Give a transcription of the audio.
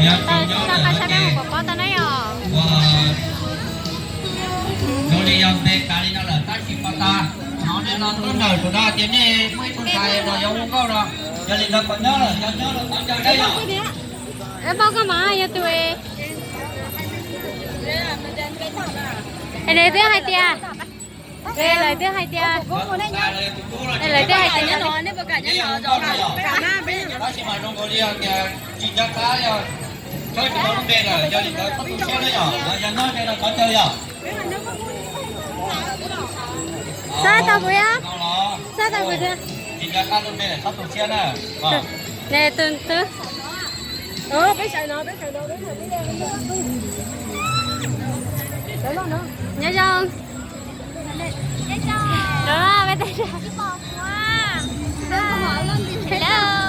Tau, tau qab saib peb mus pov pob tau na yom. Zoo li yog npe tas li no lawm tab sis pov tas, hnov nej los tuaj nawm rau no tias nej muaj ib tug ntxhais los yog ua nkauj no, yog li ntawd qhov nyob lawm, yog nyob lawm qhov nyob deb yom. Npauj koj mas yog tus es lawv twb hais tias, es lawv twb hais tias, es lawv twb hais tias, tab sis mas zoo nkaus li tias tsis nco qab yog tshawb tsis tau lub npe lawm, yog li ntawd txhob tu siab na yom, yog nyob ze no thov caw yom. Xav tau kuv yom, xav tau kuv thiab. Tsis nco qab lub npe lawm txhob tu siab na. Ne tus twg? Nyob zoo. Hello.